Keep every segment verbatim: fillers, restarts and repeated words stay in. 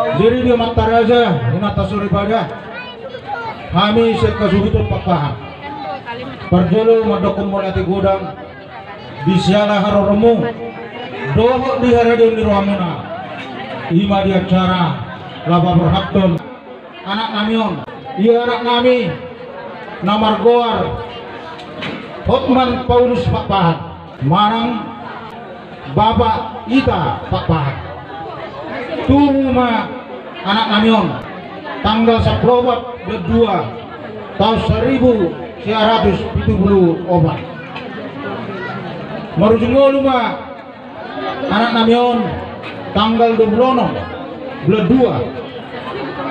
Jadi di amanta raja, inanta soripada, hami sian hasuhuton Pakpahan, parjolo mandokkon mauliate godang di siala haroronmu dohot di haradeon ni rohamuna, i ma di acara laho paborhathon anak nami on. Ia anak nami na margoar Hotman Paulus Pakpahan manang Bapak Ita Pakpahan. Tubu ma anak nami on tanggal sampulu opat bulan dua taon saribu sia ratus pitu pulu opat. Marujung ngolu ma anak nami on tanggal dua pulu onom bulan dua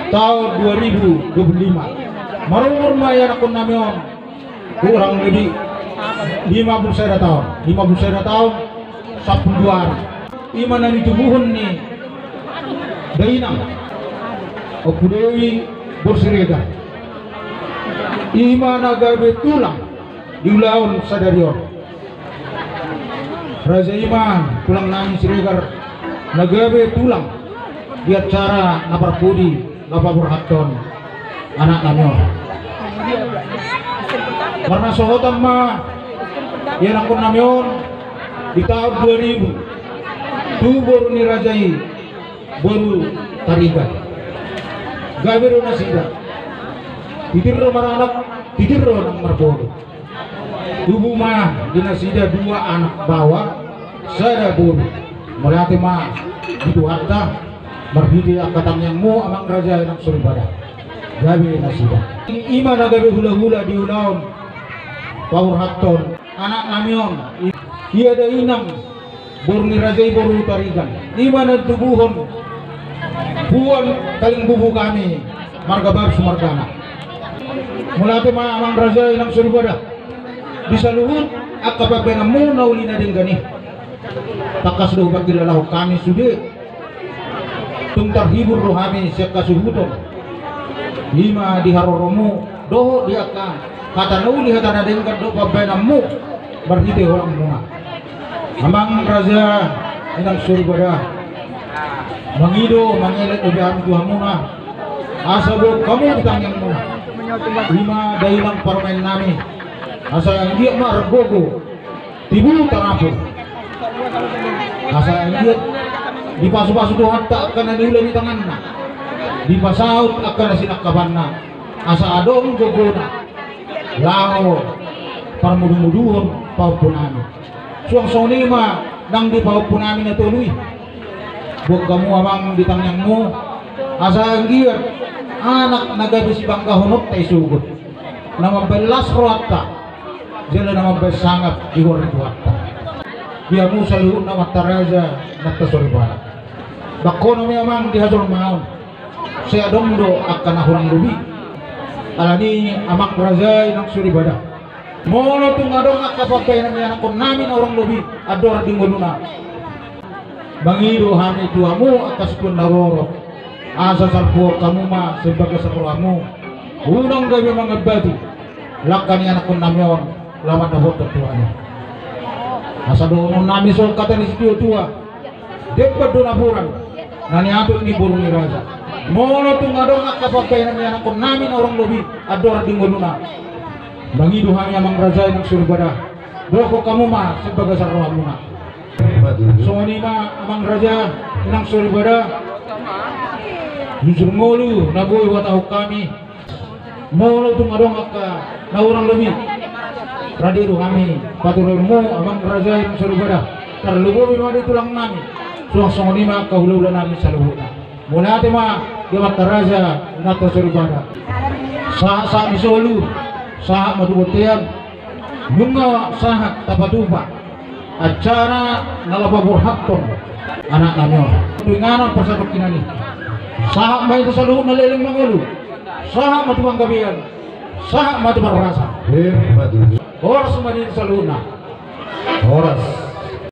taon dua ribu dua pulu lima. Marumur ma ia anakkon nami on kurang lebih lima pulu sada taon, lima pulu sada taon sampulu dua ari. I ma na nitubuhon ni dainang Ompu Dewi boru Siregar, i ma na gabe tulang di ulaon sadari on. Raja i ma tulang nami Siregar na gabe tulang di acara na parpudi laho paborhathon anak nami on. Marnasohotan ma ia anakkon nami on di taon dua ribu tu boru ni raja i boru Tarigan. Gabe do nasida, titir do maranak, titir do nang marboru. Tubu ma di nasida dua anak baoa, sada boru. Mauliate ma di Tuhanta marhite angka tangiangmu amang raja inang soripada. Gabe nasida, i ma na gabe hulahula di ulaon paborhathon anak nami on. Ia dainang boru ni raja i boru Tarigan, i ma na nitubuhon puan kaling bubu hami marga Baru Sumargana. Mauliate ma amang raja inang soripada di saluhut angka pambahenanmu na uli na denggan i. Tangkas do hupangkilalahon hami sude. Tung tarhibur do hami sian hasuhuton, i ma di haroronmu dohot di angka hata na uli, hata na denggan dohot pambahenanmu marhite holangmuna. Amang raja inang soripada, mangido mangelek do be hami tu hamuna asa boan hamu di tangiangmuna. I ma dainang parumaen nami, asa anggiat ma margogo tibu tarapung, asa anggiat dipasupasu Tuhanta angka na niula ni tanganna, dipasaut angka na sinangkapanna, asa adong gogona laho parmudumuduhon pahompunami. Suang songon i ma nang di pahompunami na tolu i. Boan hamu amang di tangiangmu asa anggiat anak na gabe sibanggahononta i sogot, na mambahen las rohanta jala na mambahen sangap di goar ni Tuhanta. Di hamu saluhutna amanta raja inanta soripada. Bangkono ma i amang di hajolmaon, sai adong do angka na hurang lobi. Alani i amang raja inang soripada, molo tung adong angka pambahenan ni anakkonnami na hurang lobi andorang di ngoluna, mangido hami tu hamu angka situan na rorot, asa salpuhon hamu ma sian bagasan rohamu, unang gabe mangambati langka ni anakkonnami on laho mandapothon Tuhan i. Asa dohononnami songon hata ni situatua: Demban do napuran na niatur ni boru ni raja. Molo tung adong angka pambahenan ni anakkonnami na hurang lobi andorang di ngoluna, mangido hami amang raja inang soripada, dohonon hamu ma sian bagasan rohamuna. Songon i ma amang raja inang soripada, jujur ngolu na boi huhatahon hami. Molo tung adong angka na hurang lobi, rade do hami paturuonmu amang raja inang soripada. Tarlumobi ma di tulangnami, suang songon i ma angka hulahulanami saluhutna. Mauliate ma di amanta raja inanta soripada. Sahat sahat ni solu, sahat ma tu bontean. Nunga sahat tapatupa acara na laho paborhathon anaknami on tu inganan parsatongkinan i. Sahat ma i tu saluhutna leleng mangolu. Sahat ma tu panggabean. Sahat ma tu parhorasan. Horas ma di saluhutna. Horas.